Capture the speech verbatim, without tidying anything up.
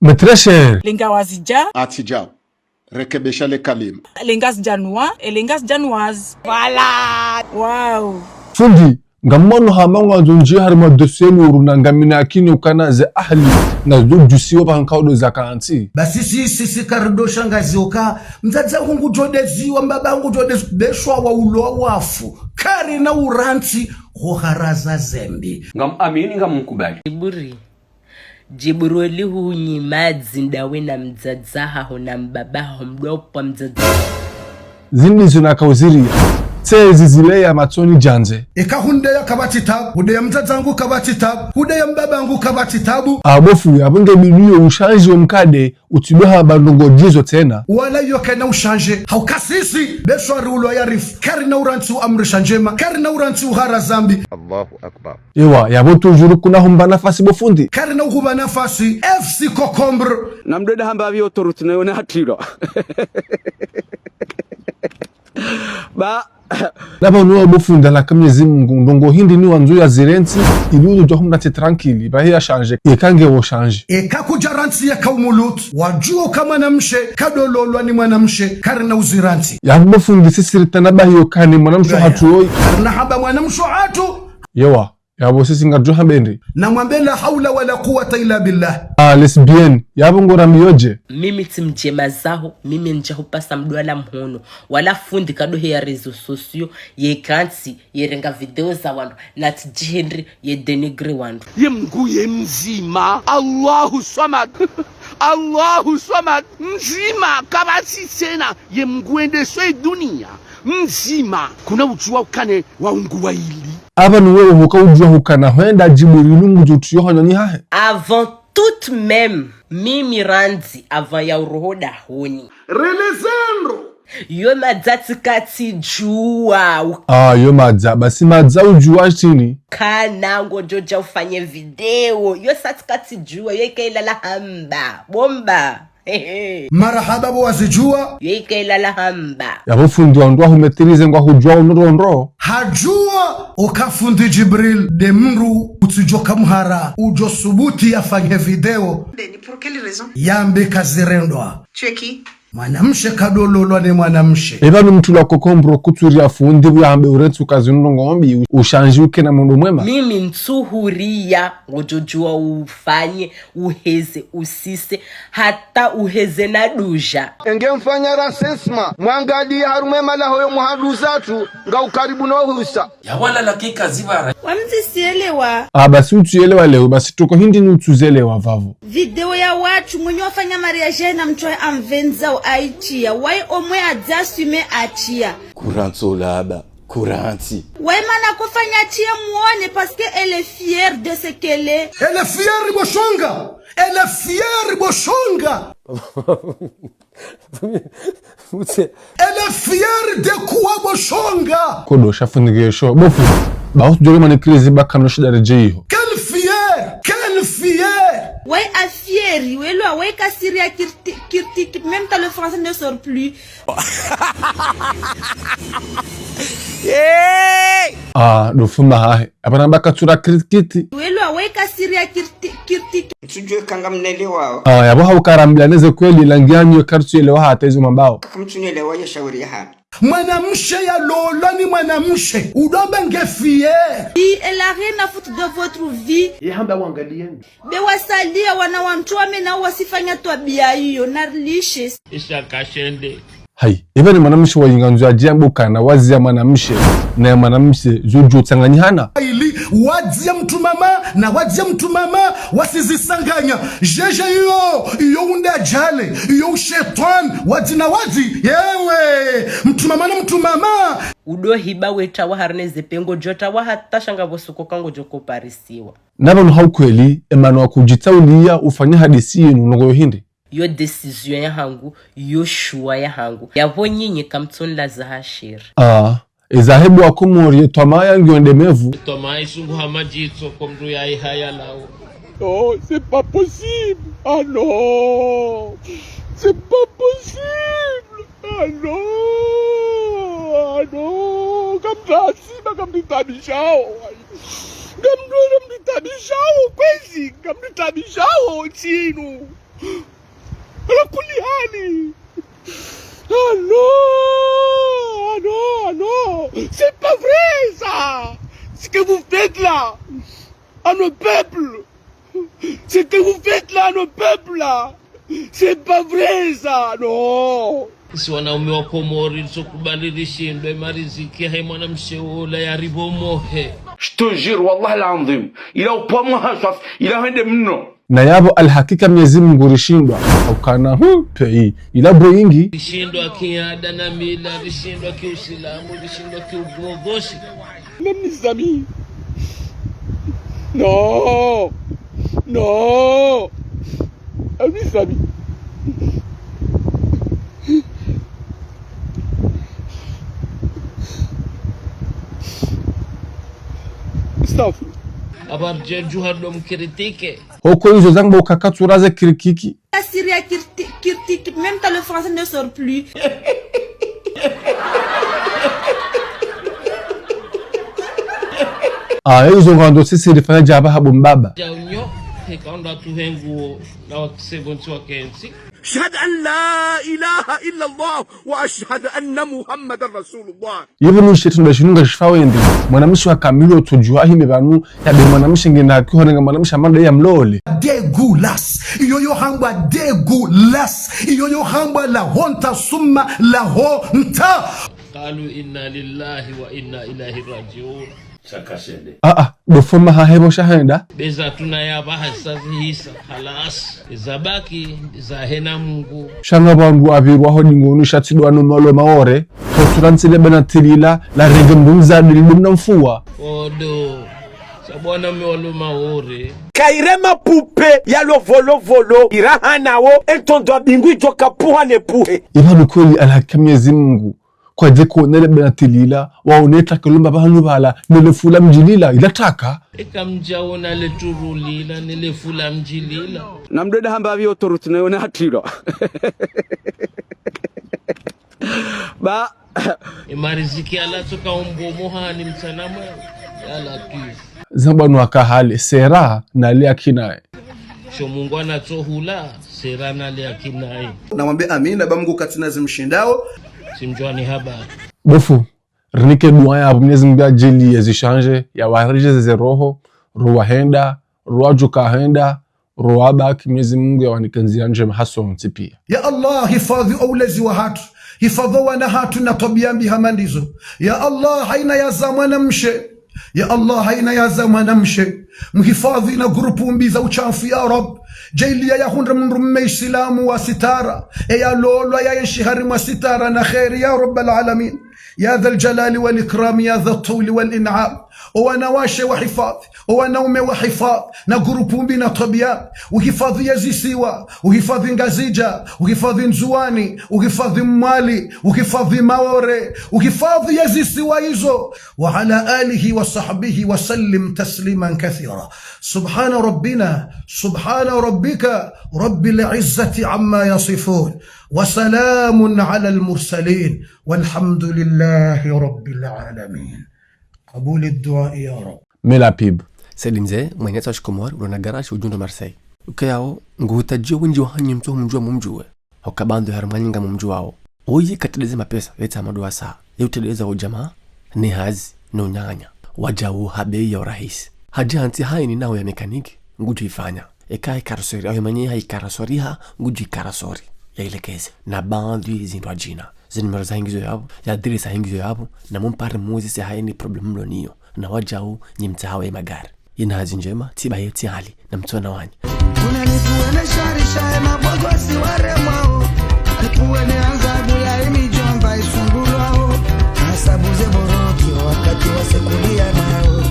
Mes très chers. Lengawazidja. Atidjao. Rekebesha le kalima. Lengazidjanwa. E lengazidjanwaz. Voilà. Wow. Fundi, ngamwono hama ngwandzo ndjie harimwa dossier lourd na ngamina yakini ukana ze ahli na zo djusiwa pvanu nkaudo za kantsi. Basi si, si, si karidosha ngazi oka, mdzadze wangu ngudjo deziwa, mbaba wangu ngudjo dez-, beshwa wa ulo wafu. Karina urantsi, hoharaza zembi. Ngam amini, ngam mkubali. Djiburi. Djiburi, weli hunyi madzi ndawe na mdzadze haho na mbaba haho mdopwa mdzadze. Zindri zinu nakauziriya. Tse zizileya matsoni djandze. Eka hundeya kapvatsi tabu, hudeya mdzadze wangu kapvatsi tabu, hudeya mbaba wangu kapvatsi tabu. Abo fundi, abo nge bidiyo ushandje omkade, utsidoha ba ndrongo djizo tsena. Wala iyo kayina ushandje, hauka sisi, beshwa ri ulo yarifu, karina urantsi uamrisha ndjema, karina urantsi uhara zambi. Allahu Akbar. Ewa, yabo toujours kuna humba nafasi bo fundi. Karina uhuba nafasi, F C Cocombre. Na mdru ndo hamba pvi autorité nayo na hatilwa. Ba. Naba nuwa bo fundi, naka Mnyezi Mungu, ndrongo hindri ni wandzo ya zirantsi, ili uzo djo humna tsi tranquille, bahi ya shandje, yeka nge wo shandje. Eka kudja rantsi ya kaumu Lut, wadjuo ka mwanamshe, kadololwa ni mwanamshe, karina uzirantsi. Yabo bo fundi, sisi ritana bahi yo kani mwanamshe hatru oyi. Karina hamba mwanamshe hatru. Yewa. Yabo sisi ngadjo hamba ndri. Na mwambe la hawla wala quwwata illa billah. Ah, lesbienne. Yabo ngo rambiyo dje. Mimi tsi mdjema zaho, mimi ndja hupasa mdwala mhono. Wala fundi kadohe ya réseaux sociaux, ye kantsi, ye renga video za wandru, na tsi djihindri, ye dénigrer wandru. Ye Mngu ye mdzima, Allahu Swamad. Allahu Swamad, mdzima, kapvatsi tsena, ye Mngu endeso ye duniya. Mdzima, kuna udjuwa ukane wa ungu wa ili. Aba nuwe uhuka udjuwa hukana hwenda Djibrilu ngudjo tuyo hanyoni hahe. Avant tout même, mimi randzi avant ya uroho dahoni. Relezendro. Yo madza tsikatsi djuwa. Ah, yo madza, basi madza udjuwa shini. Kana ngodjo dja ufanye video. Yo sa tsikatsi djuwa, yo ikailala hamba. Bomba. Marahaba bo wazidjuwa. Yo ikailala hamba. Yabo fundi wandru wahumetirize ngwahudjuwa unurondro. Hadjuwa oka fundi Djibril nde mndru utsidjo kamhara udjo subuti yafanye video. Ndeni pour quelle raison? Yambe kazirendwa. Tu es qui? Mwanamshe kadololwa ne mwanamshe. Eba ni mtru la kokombro kutsuri ya fundi buya hambe urentsu kazi ndrongo mbi ushandji ukena mwendo mwema. Mimi ntsuhuriya ngodjo djuwa ufanye uheze usise, hata uheze na dudja. Enge mfanya recensement, mwangaliye harumwa emalaho yo muhandru zatru, nga ukaribu no husa. Ya wala la kika zibara. Wamzi sielewa. Ah, basi utsuyelewa leo, basi toko hindri ni utsuzelewa vavo. Video ya watru, mwenye wafanya mariage na mtru amvendza aitia. Waye omwe adza assume atia. Kurantso laba. Kurantsi. Waye mana kofanya atia muone parce que elle est fière de ce qu'elle est. Elle est fière boshonga. Elle est fière boshonga. Mutse. Elle est fière de quoi boshonga. Kodo sha fundi gesho. Bofu. Ba usu djole mani krizi ba kano shida redje iho. Quelle fière. Quelle fière. Waye afière. Waye lwa waye kasiri ya kirti, kirti, même ta le français ne sort plus. Ah, ndo fuma hahe. Apana baka tsura kritikiti. Welo aweka siri ya kirti, kirti. Mtsudjue ka ngamnelewao. Ah, yabo hauka rambiya neze kweli langiyanyo kartsu yelewa hata izo mambao. Ka mtsunelewa ye shauri yahanyu. Mwanamshe yalolwa ni mwanamshe. Udomba nge fière. Bi, elle a rien à foutre de votre vie. Ye hamba wangaliyeni. Be wasaliya wana wantru wame nao wasifanya twabiya iyo, narilishe. Isha kashende. Hayi, eba ni mwanamshe wa yingandzo ya djambo kana wazi ya mwanamshe na ya mwanamshe zo djo tsanganyihana. Ili, wazi ya mtru mama na wazi ya mtru mama wasizisanganya. Jeje iyo, iyo unda djale, iyo ushetwani, wazi na wazi, yewe, mtru mama na mtru mama. Udo hiba weta wa harine ze pengo djota wa hata sha nga pvo suko kango djo koparisiwa. Na pvanu ha ukweli, emana wa kudjitsauliya ufanya hadisi yinu nongo yo hindri. Yo décision yahangu, yo choix yahangu. Yapvo nyinyi kamtsonilaza ha shiri. Ah, eza hebu wa Komori, etwamaa yangiyo ndemevu. Etwamaa isunguha madjitso ko mndru ya ihaya lawo. Non, c'est pas possible. Ah non. C'est pas possible. Ah non. Ah non. Kamtasi, ba kamnitabishao. Kamnitabishao, kwezi, kamnitabishao, tsinu. que vous faites là à nos peuples? Ce que vous faites là à nos peuples là, c'est pas vrai ça, non. Si wanaume wa Komori, tsokubali rishindwe, mariziki yahe mwanamshe wola yaribomohe. Je te jure, wallah l'adhwim, ila upvamwa haswaf, ila hende mno. Na yapvo alhakika Mnyezi Mungu rishindwa, ukana, hmm, peyi, ila bwe ingi. Rishindwa kiada na mila, rishindwa kiusilamu, rishindwa kiugogoshi. Même mes amis. Non. Non. Ah, mes amis. Astaghfirullah. Abar je juhar dom kritike. Hoko izo zangba ukakatsura ze kirikiki. La Syrie critique, critique, même quand le français ne sort plus. Ah, izo ngando sisi rifanya djaba habo mbaba. Jaunyo, hekanda tuhenguo, na wakisebo ntsi wakentsi. أشهد أن لا إله إلا الله وأشهد أن محمدا رسول الله. Yipvo nushe tunda shinu ngashifa wende. Mwanamshe wa kamili otsodjuwa hime pvanu, yabe mwanamshe ngena haki horenga mwanamshe amanda ya mlole. Dégueulasse. Iyo yo hambwa dégueulasse. Iyo yo hambwa la honte summa la honte. قالوا إنا لله وإنا إليه راجعون. Shakashende. Ah, ah, dofoma hahebo shahenda. Beza tuna ya baha sazihisa, halas. Zabaki, zahena Mungu. Shanga bangu abirwa ho dingoni shatsidwa no malo Maore. Totura ntsile bena tilila, la rege mbunza dili dumna mfuwa. Odo. Sabwana me walo Maore. Kaire mapupe ya lo volo volo, iraha nawo, entondo abingu idjo kapuha ne puhe. Iba lukweli alhaki Mnyezi Mungu. Kwadje konele bena tilila, waone takelomba pvanu pvala, nele fula mdjilila, ila taka. Eka mdjaona le turu lila, nele fula mdjilila. Na mdweda hamba avi otoruti na yona hatilo. Ba. Emariziki ala tsoka umbo mohani mtsanamwe, ya Latwif. Zamba nwaka hale, sera, nale akinaye. Sho Mungu anatsohula, sera nale akinaye. Namwambe amina, ba Mungu katsina zimshindao. Simdjuwa ni habari. Bofu, rinike dua ya Mnyezi Mungu yadjaliye zishanje, yawaredjeze ze roho, ruwahenda, ruwadjuka henda, ruwabaki Mnyezi Mungu yawanike ndzia ndjema hasontsi pia. Ya Allah, hifadhi oulezi wahatru, hifadhi owana hatru na twabiya mbi hama ndizo. Ya Allah, haina yaza mwanamshe, ya Allah, haina yaza mwanamshe, mhifadhi na gurupu mbi za ushafu, ya Rab. Djaaliya yahundre mndru mme Isilamu wa sitara, eyalolwa yaenshi harimwa sitara na kheri, ya Rabbal Alamin. Ya Dhal Jalali wal Ikram, ya Dha Tawli wal In'am. Owanawashe wahifadhi, owanaume wahifadhi, na gurupu mbi na twabiya. Uhifadhi yezisiwa, uhifadhi Ngazidja, uhifadhi Ndzuwani, uhifadhi Mwali, uhifadhi Maore, uhifadhi yezisiwa izo. وعلى آله وصحبه وسلم تسليما كثيرا. سبحان ربنا، سبحان ربك، رب العزة عما يصفون، وسلام على المرسلين، والحمد لله رب العالمين. قبول الدعاء يا رب. Mela pib. Said Mze, mwananyatsi wa shikomori, ulona garashi udjuu ndo Marseille. Ukayao, nguhutadjiyo wendji wahanyu mtsohumdjuwa mumdjuwe. Hoka bandu harimwanyu ngamumdjuwao. Oyi katedeze mapesa, yetsa madwasa. Ye utedeza udjamaa, ne hazi, no unyanya. Wadjau ha beyi ya urahisi. Hadja hantsi hayini naho ya mekaniki, ngudjo ifanya. Eka ikarasori, aho manye ha ikarasori ha, ngudjo ikarasori. Ya ilekeze. Na bandu zindru adjina. Zinumero zahe ngizo yapvo, ya adiresa yahe ngizo yapvo, na mumpare muzise hayini problemu mlo nayo. Na wadjau, nyi mtsahao ye magari. Yena hazi ndjema, tsiba ye tsi hali, na mtsona wanyi. Kuna nikuwe ne shari sha ye mabogosi waremwao. Nikuwe ne adhabu ya ye midjomba isungulwao. Hasabu ze boroki wakati wa sekuliya nao.